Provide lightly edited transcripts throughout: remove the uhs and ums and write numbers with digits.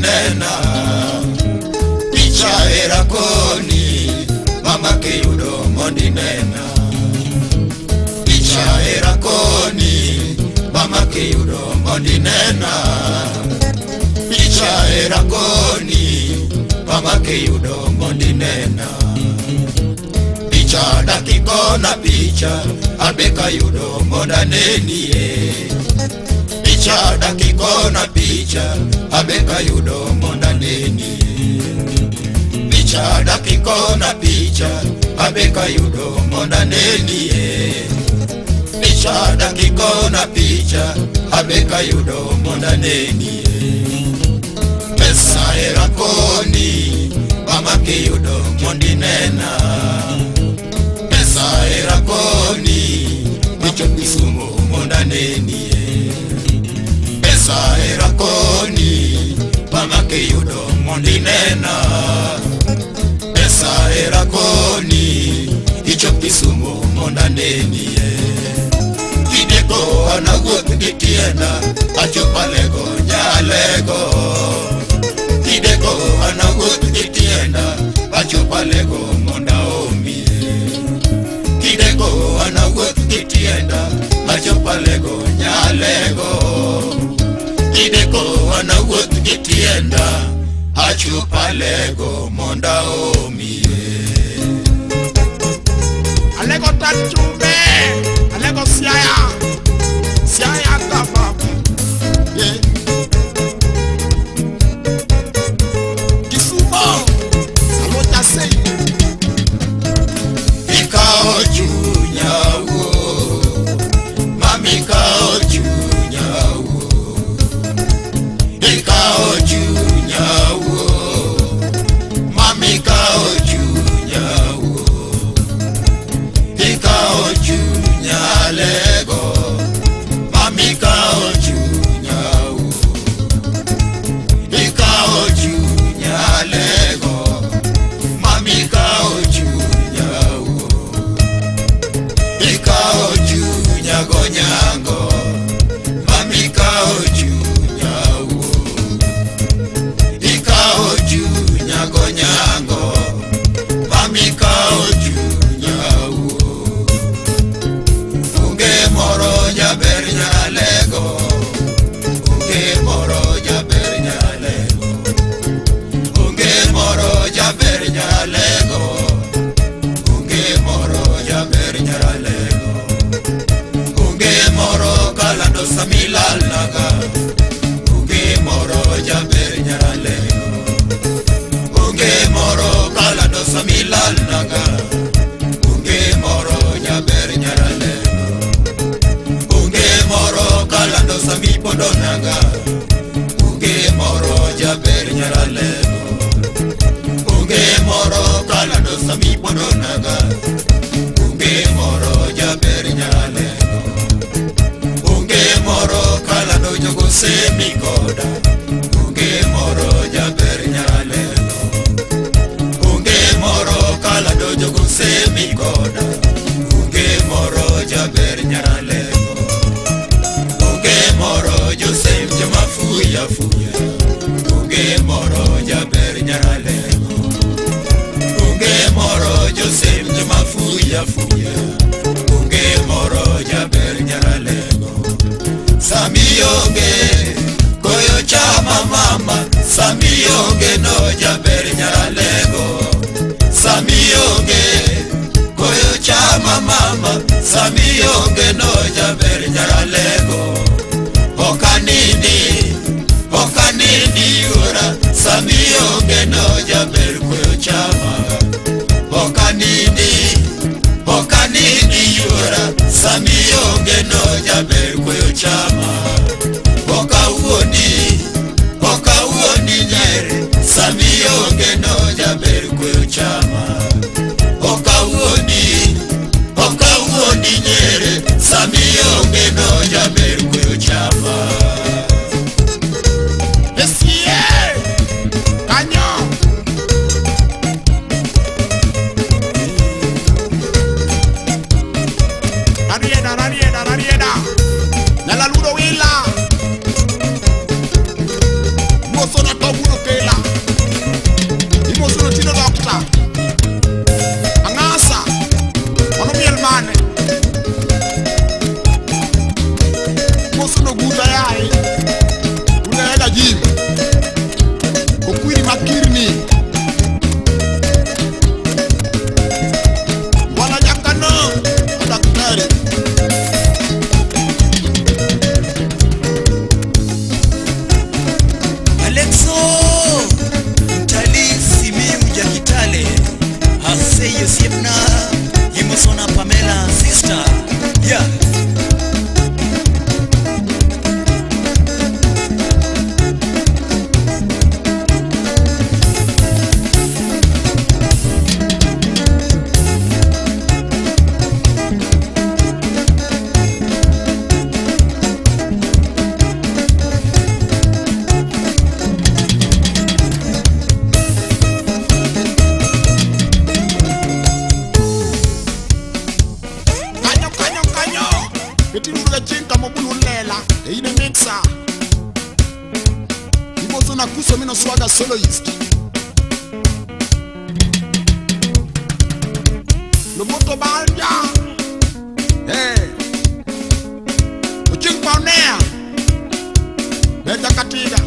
mondinena. Picha era koni, mama kiyudo mondinena. Picha era koni, mama kiyudo mondinena. Picha era koni, mama kiyudo mondinena. Picha dakikona picha, abe kayudo mondanenie. Picha dakikona picha, abe kayudo mondanenie. Picha dakikona picha, abe kayudo mondanenie. Picha dakikona picha, abe kayudo mondanenie. Pesa era koni, mama kiyudo mondinena. Pesa era koni, ichop Kisumu mondanenie. Pesa era koni, mama kiyudo mondinena. Pesa era koni, ichop Kisumu mondanenie. Kideko an awuoth gi tienda, achop Alego nyalego. Kideko an awuoth gi tienda, achop Alego mondo aomie. Kideko an awuoth gi tienda, achop Alego nyalego. Kideko an awuoth gi tienda, achop Alego mondo aomie. Alego Tachumbe, Alego Siaya, Siaya Tababu. Yeah. Kisumo, Aloja Sei. Ikawo chunya wuo, mami ikawo chunya wuo. Ikawo chunya wuo, mami ikawo chunya wuo. Ikawo chunya lego, mami ikawo chunya wuo. Ikawo chunya lego, mami ikawo chunya wuo. Ikawo chunya gonyango, mami ikawo chunya wuo. Ikawo chunya gonyango, mami ikawo chunya wuo. Onge moro jaber nyalego, onge moro jaber nyalego. Onge moro jaber nyalego, onge moro jaber nyalego. Onge moro kalando samilal naga, onge moro jaber nyalego. Onge moro kalando samilal naga, onge moro jaber nyalego. Onge moro kalando samipondo naga, onge moro jaber nyalego. Onge moro kalando samipondo naga, onge moro jaber nyalego. Onge moro kalando jogo semi koda, onge moro jaber nyalego. Onge moro kalando jogo semi koda, onge moro jaber nyalego. Onge moro josem joma fuya fuya, onge moro jaber nyalego. Onge moro josem joma fuya fuya, onge moro jaber nyalego. Sami onge koyo chama mama, sami onge no jaber nyalego. Sami onge koyo chama mama, sami onge no jaber nyalego. Okanindi, okanindi ura, sami onge no jaber koyo chama. Okanindi, okanindi ura, sami onge no jaber koyo chama. Okawuondi, okawuondi nyere, sami onge no jaber koyo chama. Okawuondi, okawuondi nyere, sami onge no jaber koyo chama. Esie, Kanyo. Rarieda, rarieda, rarieda. Nella Ludo Willa. Moso na tobuno. Betiruga chinka mobulu lela. E ine mixer. Imoso na kuso mino swaga soloist. Lomoto banja. Hey. Oching paonea. Beta katiga.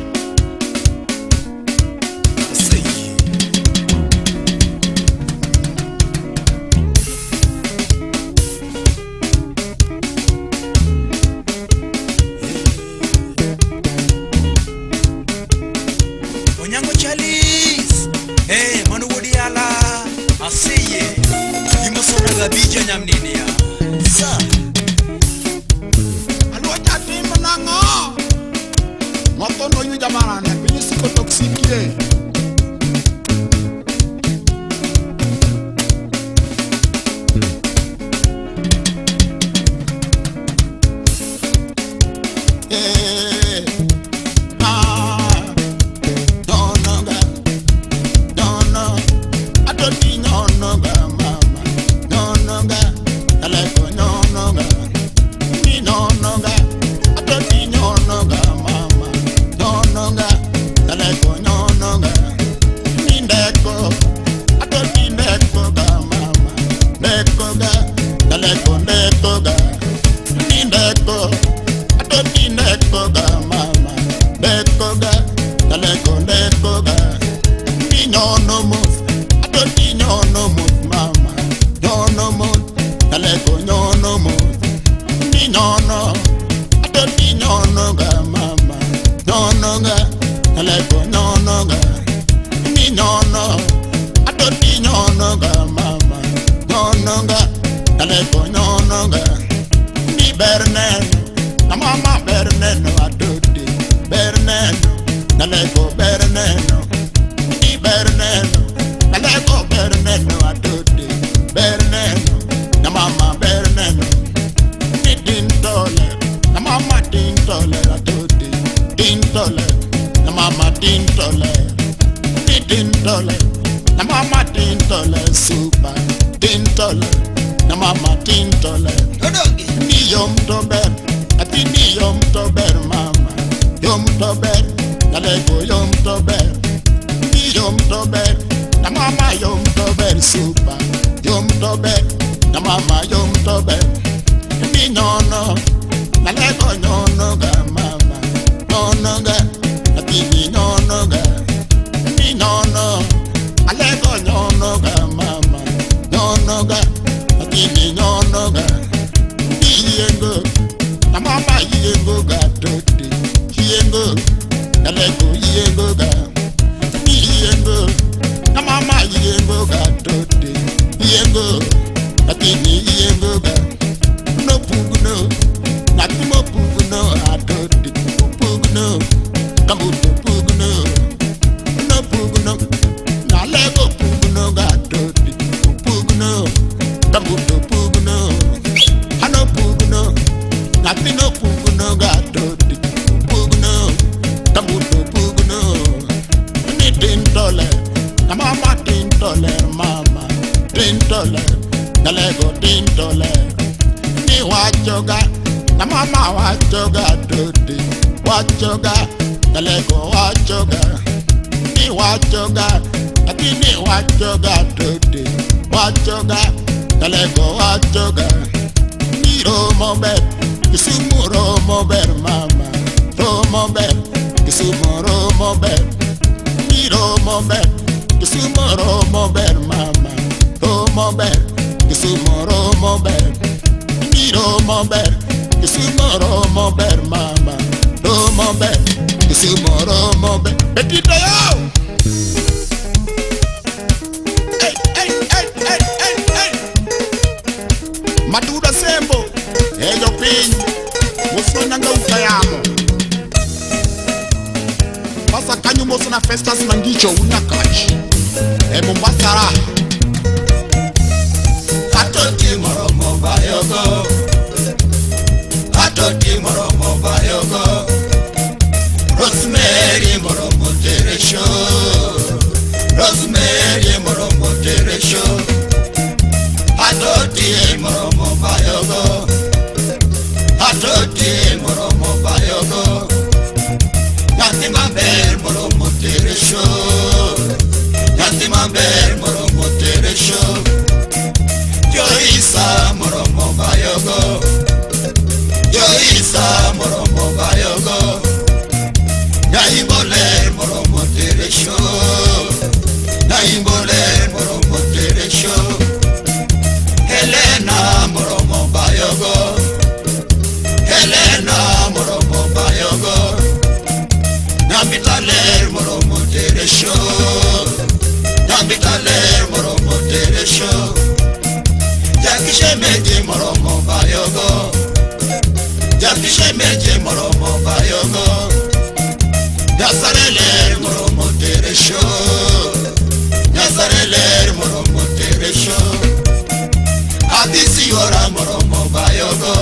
Onyango Charles, eh, manu wodiala, asiye, imosona gabija nyamnenia. Sa, Aluocha timo nang'o? Moko no yuja marane, piny siko toksikie. Eh, ah, no, no, ga, no, no, adoti no, no, ga, mama, no, no, ga, aleko, no, no, ga. Ni no no ga, adoti no no ga mama, no no ga, aleko no no ga, ni ndeko, adoti ndeko ga mama, ndeko ga, aleko ndeko ga, ni ndeko, adoti ndeko ga mama, ndeko ga, aleko ndeko ga, ni no no mo, adoti no no mo mama, no no mo, aleko no no mo. Ni no no, adoti no no ga mama, no no ga, aleko no no ga. Ni no no, adoti no no ga mama, no no ga, aleko no no ga. Ni berneno, na mama berneno adoti, berneno, aleko berneno. Ni berneno, aleko berneno adoti, berneno, na mama berneno. Ni dintole, na mama dintole adoti, dintole, na mama dintole. Ni dintole, na mama dintole super, dintole, na mama dintole. Odogi, Ni yom to ber, ati ni yom to ber mama, yom to ber, nalego yom to ber. Ni yom to ber, na mama yom to ber super, yom to ber, na mama yom to ber. Ni no no, nalego no no ga mama, no no ga, ati ni no no ga. Ni no no, alego no no ga mama, no no ga, ati ni no no ga. Iyengo, na mama iyengo ga dodi, iyengo, nalego iyengo ga. Iyengo, na mama iyengo ga dodi, iyengo, ati ni iyengo ga. No pugno, na timo pugno adodi, pugno, kambuto pugno. No pugno, nalego pugno ga dodi, pugno, kambuto pugno. Ano pugno, natino pugno ga dodi, pugno, kambuto pugno. Ni dintole, na mama dintole, mama dintole, nalego dintole. Ni wachoga, na mama wachoga dodi, wachoga, nalego wachoga. Ni wachoga, ati ni wachoga dodi, wachoga, nalego wachoga. Ni romo ber, Kisumu romo ber mama, romo ber, Kisumu romo ber. Ni romo ber, Kisumu romo ber mama, romo ber, Kisumu romo ber. Ni romo ber, Kisumu romo ber mama, romo ber, Kisumu romo ber. Betito yo! Hey, hey, hey, hey, hey, hey. Maduda sembo, ejo piny, mosona nga ukayamo. Pasa kanyo mosona Festus Mangicho unakach. E Mombasa ra. Atoti moromo bayogo, atoti moromo bayogo, Rosemary moromo teresho, Rosemary moromo teresho, atoti moromo bayogo, Atoti moromo bayogo. Nyathi maber moromo tere show. Nyathi maber moromo tere show. Joisa moromo bayogo. Joisa moromo bayogo. Naimbole moromo tere show. Naimbole moromo tere show. Helena moromo bayogo. Helena moromo bayogo. Nyambitaler moromo tere show. Nyambitaler moromo tere show. Jakishe meje moromo bayogo. Jakishe meje moromo bayogo. Nazareler moromo tere show. Nazareler moromo tere show. Hadisi ora moromo bayogo.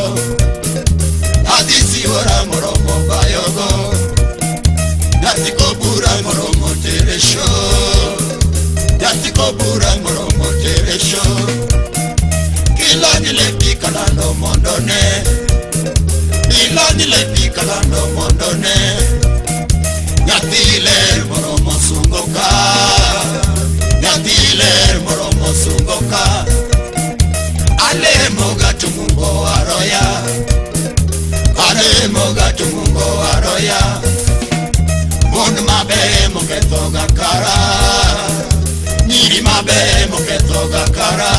Hadisi ora moromo bayogo. Yatiko bura moromo tere show. Yatiko bura moromo tere show. Ilani lepi kalando mondone. Ilani lepi kalando mondone. Nyathiler moromo sungoka. Nyathiler moromo sungoka. Ale moga tumungo aroya. Ale moga tumungo aroya. Mon mabe moketho gakara. Nyiri mabe moketho gakara.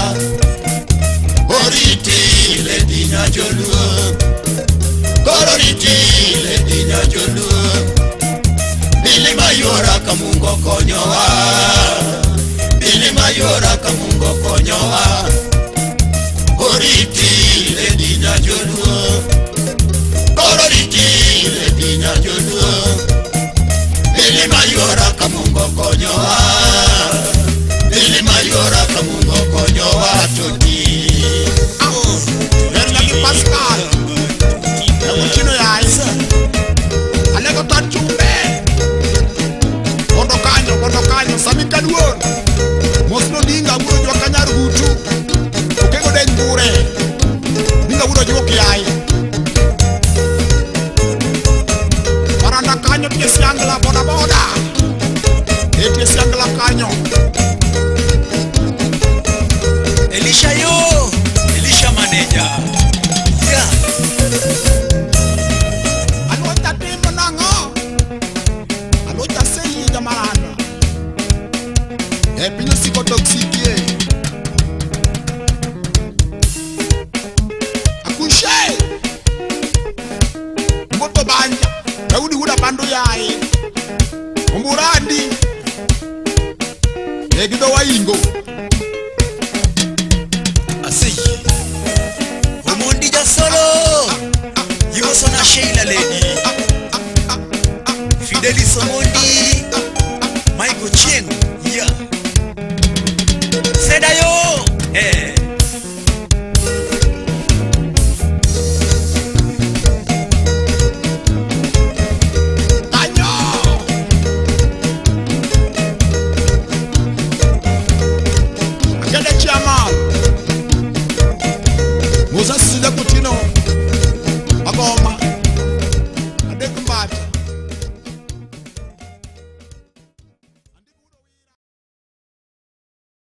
Oriti le dinya joluo. Kororiti le dinya joluo. Bili mayora kamungo konyowa. Bili mayora kamungo konyowa. Oriti le dinya joluo. Kororiti le dinya joluo. Bili mayora kamungo konyowa. Bili mayora kamungo konyowa toti. Pascal, Chino ya Isa, Alego Tachumbe, Bondo Kanyo, Sami Kaduon, Mosno Dinga Wuro Jwa Kanyarugutu, Okego Den Bure, Dinga Wuro Jwa Kiai, Baranda Kanyo Tiesiangla Boda Boda, Tiesiangla Kanyo, Elisha yo, Elisha manager. Alota timo nango, alota seyi jamarana. E pino siko toxique. Akushe. Moto banja, Daudi huda bando yai. Umburandi. Egido waingo. Así. Omondi ya solo.